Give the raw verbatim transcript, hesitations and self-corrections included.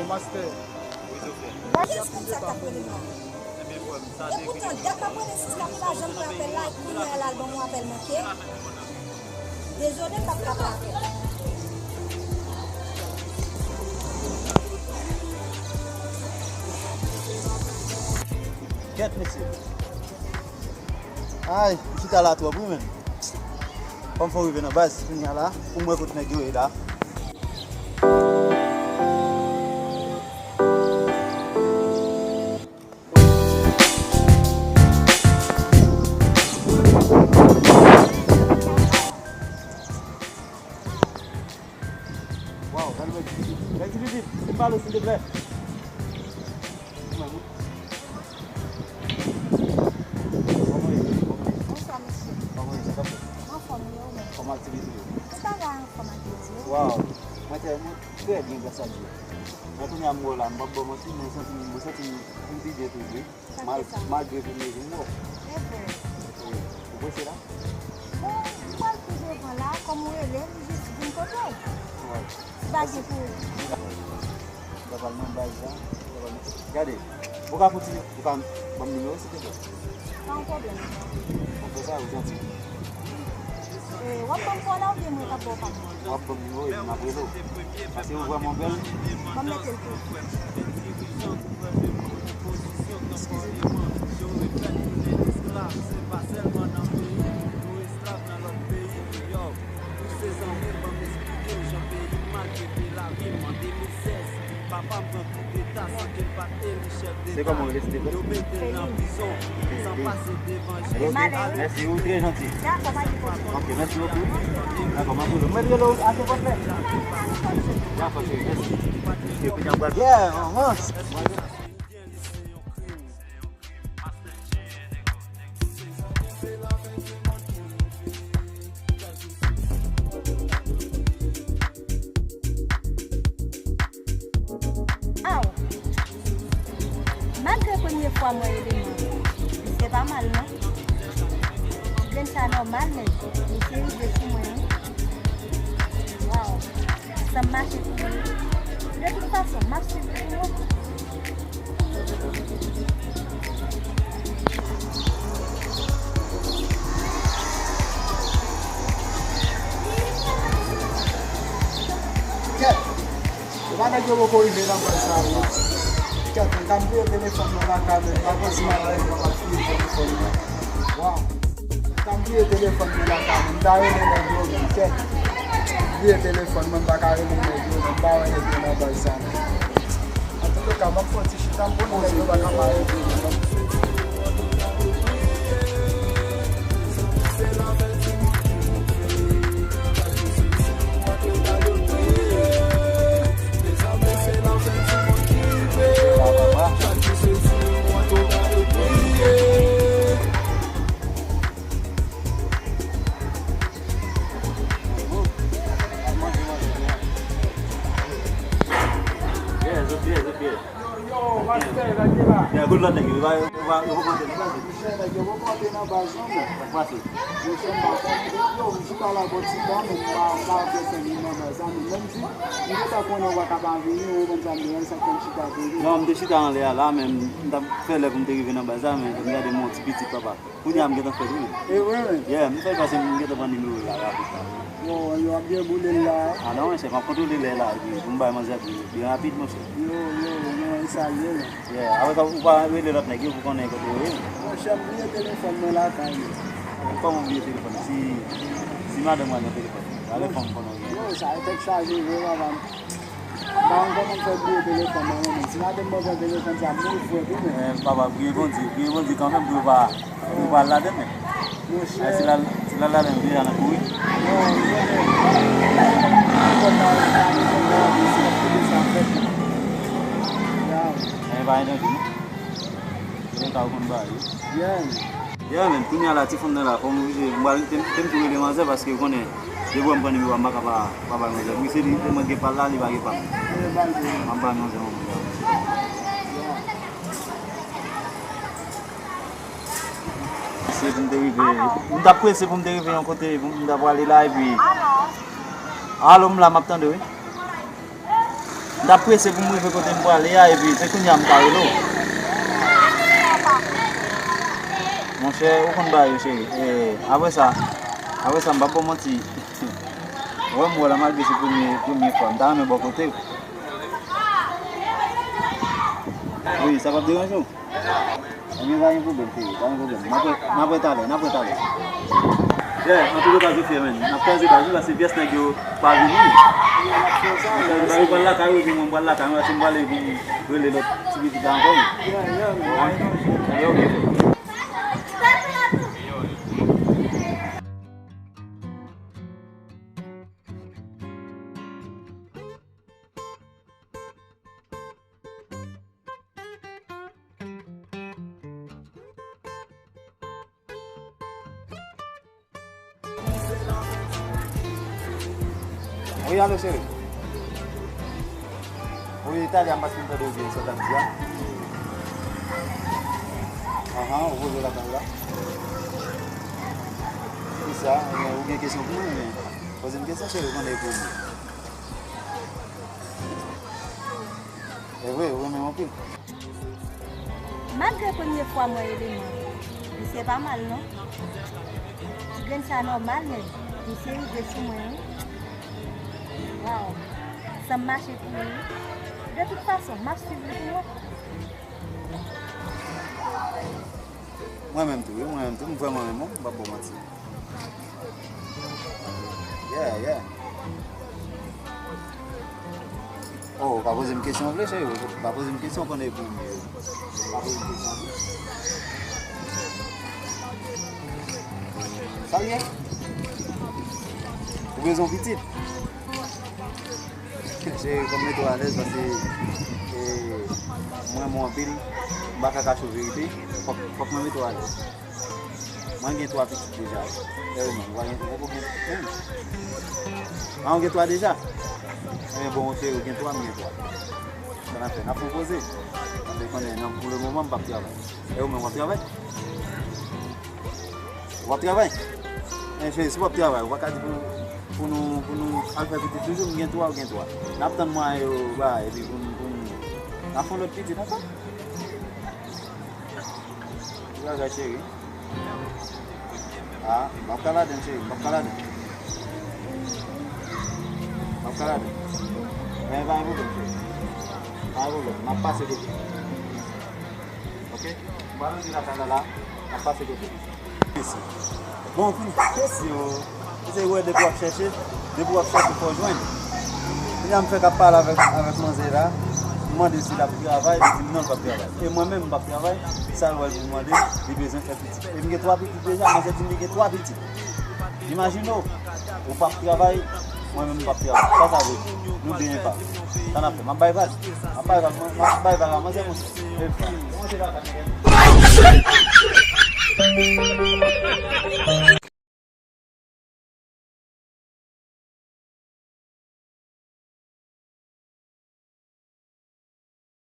Master. Bon, jis konn sa k ap rele m la. Epoutan, dat m ap rele Siska, m pa janm pran apèl la, e kounye a la, l ban m yon apèl manke. Dezole, m p ap ka pran apèl. Kèt, mesye. Ay, m chita la twòp, wi, menm. Fò m fè w rive nan baz, kounye a la, pou m wè kote nèg yo ye la. Waw, gade nèg Filipin. Nèg Filipin, vin pale, silteplè. Kòman ou ye? Kòman ou ye? Bonswa, mesye. Kòman ou ye? Sa k ap fèt? M anfòm, e ou menm? Kòman aktivite yo? Tout bagay anfòm ak Bondye. Waw, mwen trè, mwen trè byen, gras a Dye. Men kounye a m wè w la, m p ap ba w manti, mwen santi m, mwen santi m pi byen toujou. Sa k fè sa? Malgre premye jou m wè w. E vre. Wi. Ou prese la? Bon, m pral tou devan la, kòm ou rele m, m jis vin kote w. Wi. Si pa gen pou ou. Sa pral nan baz la. Gade, ou ka kontinye, ou ka ban m nimewo, silteplè? Pa yon pwoblèm. Ou fè sa, ou janti. E, w ap ban m kò la oubyen mwen k ap ba w pa m? W ap ban m nimewo epi m ap rele w. Paske ou vrèman bèl. Ban m mete l tou. Eskize m. Se kòman w rele, silteplè? Felin. Mèsi, ou trè janti. Dakò, pa gen pwoblèm. Ok, mèsi bokou. Dakò, m ap rele w. Mèt rele w a nenpòt lè. Dakò, cheri, mèsi. Mesye, kounye a m pral. Yeah, manman. Aw! Malgre premye fwa mwen rele non, se pa mal non. Grenn sa nòmal, men mesye rive sou mwen wi. Waw! Sa m mache pou mwen. De tout fason, m ap swiv li pou mwen. Kèt! Epa nèg yo poko rive nan baz sa yo. Kèt, m ta bliye telefòn mwen lakay mwen, m pa konn si madanm mwen ap fouye telefòn mwen. Waw! M ta bliye telefòn mwen lakay mwen, m ta rele nèg yo menm, kèt. M bliye telefòn mwen, m pa ka rele nèg yo, m pa wè nèg yo nan baz sa non. Antouka, m ap fè yon ti chita, m konnen nèg yo pa ka pa rele m. Yeah, zot byen, zot byen. Yo, yo, master, nèg yo la. Yeah, good luck, nèg yo. Yo pa, yo pa, yo pa konte nan baz. Monchè, nèg yo poko antre nan baz non, men. Sa k pase? Monchè, m pa konnen. Yo, m chita la bò ti tan, men m pa, m pa vle fè moun nan baz la, men menm si m gentan konnen ou pa ka pa vini, ou konprann sa m di, sa k fè m chita toujou. Non, m te chita anlè a la, men m t ap fè lè pou m te rive nan baz la, men m gade m wè yon ti pitit, papa. Kounye a m gentan fè l wi. E vre, wi? Yeah, m fè l pase m gentan pran nimewo l la rapid la. Yo, yo ap deboule l la. A non, monchè, m ap kontwole lè la, epi pou m bay manzè pou li byen rapid, monchè. Yo, yo, non, e sa l ye, non. Yeah, apre sa, ou pa rele lòt nèg yo pou konnen kote yo ye? Monchè, m bliye telefòn mwen lakay mwen. Kòman w bliye telefòn? Si, si madanm mwen gen telefòn, alè fò m konnen w gen. Yo, sa e tèt chaje vre, papa m. M pa konn kòman m fè bliye telefòn mwen, mwen menm. Si madanm mwen pran telefòn sa, m mouri frèt wi, men. Men, papa, priye Bondye, priye Bondye kanmenm pou yo pa, pou yo pa al ladann, men. Monchè. Ay, si l al, si l al ladann, yo deja nan kouri. Non, non, non. Telefòn nan, nan, nan, nan, si w ap koute sa fèt. Ya. Men, pa gen danje, non. Se konsa ou konn bagay yo. Yeah. Yeah, men, kounye a la, ti fanm nan la, fò m oblije, m pral, te m, te m tou rele manzè paske ou konnen, depi w wè m pran nimewo a, m pa ka pa, pa bay manzè. Wi, se li, mwen gen pa l la, li pa gen pa m. Mwen bay manzè yon moun la. Se pou m te rive, m t ap prese pou m te rive yon kote, pou m ta prale la, epi. Alo, m la, m ap tande, wi. M t ap prese pou m rive kote m prale a, epi se kounye a m ka rele w. Monchè, ou konn bagay yo, cheri. E, apre sa, apre sa, m p ap ba w manti. Ou wè m wè la, malgre se premye, premye fwa, m ta renmen bò kote w. Wi, sa p ap deranje w? Ebyen, pa gen pwoblèm, cheri, pa gen pwoblèm. N ap wè, n ap wè talè, n ap wè talè. Yeah, an tou ka, Zofyè, men, n ap kraze baz wi, paske pyès nèg yo pa vini. Yo pral lakay yo, epi mwen, m pral lakay mwen, paske m prale pou m rele lòt ti pitit la ankò, men. Yeah, yeah, man. Yeah, ok. Wi, alo, cheri. Wi, talè a m pa t fin tande w byen, sa w t ap di a. Ahan, ou poze lakay la. Kisa? Ou gen kesyon pou mwen, men poze m kesyon, cheri, konnen e pou ou. E vre, ou renmen m anpil. Malgre premye fwa m wè eleman, misye pa mal non. Ti grenn sa nòmal, men misye rive sou mwen wi. Waw, san m mache pou li wi. De tout fason, m ap swiv li pou mwen. Mwen menm tou, wi, mwen menm tou, m vrèman renmen w, m p ap ba w manti. Yeah, yeah. Oh, ou ka poze m kesyon w vle, cheri. Ou ka poze m kesyon, konnen e pou ou m ye. Ou ka poze m kesyon w vle. Sa l ye? Ou bezwen yon pitit? Cheri, fò m mete w alèz paske, e, mwen renmen w anpil. M pa ka kache w verite. Fòk, fòk mwen mete w alèz. Mwen gen twa pitit deja. E ou menm, ou pa gen, ou poko gen menm? A, ou gen twa deja? Ebyen bon, ok, ou gen twa, m gen twa. Sa n ap fè, n ap pwopoze. Paske konnen, nan, pou le moman, m p ap travay. E ou menm, w ap travay? Ou p ap travay? Men cheri, si w p ap travay, ou pa ka di pou, pou nou, pou nou al fè pitit toujou, m gen twa, ou gen twa. N ap tann mwayen yo ba, epi pou nou, pou nou, n ap fè yon lòt pitit ankò. Ki bagay, cheri? A, m p ap ka ladann, cheri, m p ap ka ladann. M p ap ka ladann. Men pa gen pwoblèm, cheri. Pa gen pwoblèm, m ap pase kote. Ok? M pral antre lakay la la, m ap pase kote. Mesi. Bon, fin, mesi, o. Ou se wè depi w ap chèche, depi w ap chèche, fò w jwenn. Kounye a m fèk ap pale avèk, avèk manzè la. M mande si l ap travay, li di m non, l p ap travay. E mwen menm, m p ap travay. Sa l wè l pou mande, li bezwen fè pitit. E m gen twa pitit deja, manzè di m li gen twa pitit. Imajine w, ou p ap travay, mwen menm m p ap travay. Sa sa vle di? Nou de enpav. Sa n ap fè? M ap bay vag. M ap bay vag, m ap bay vag a manzè, monchè. Epa. Monchè, vag la, nèg.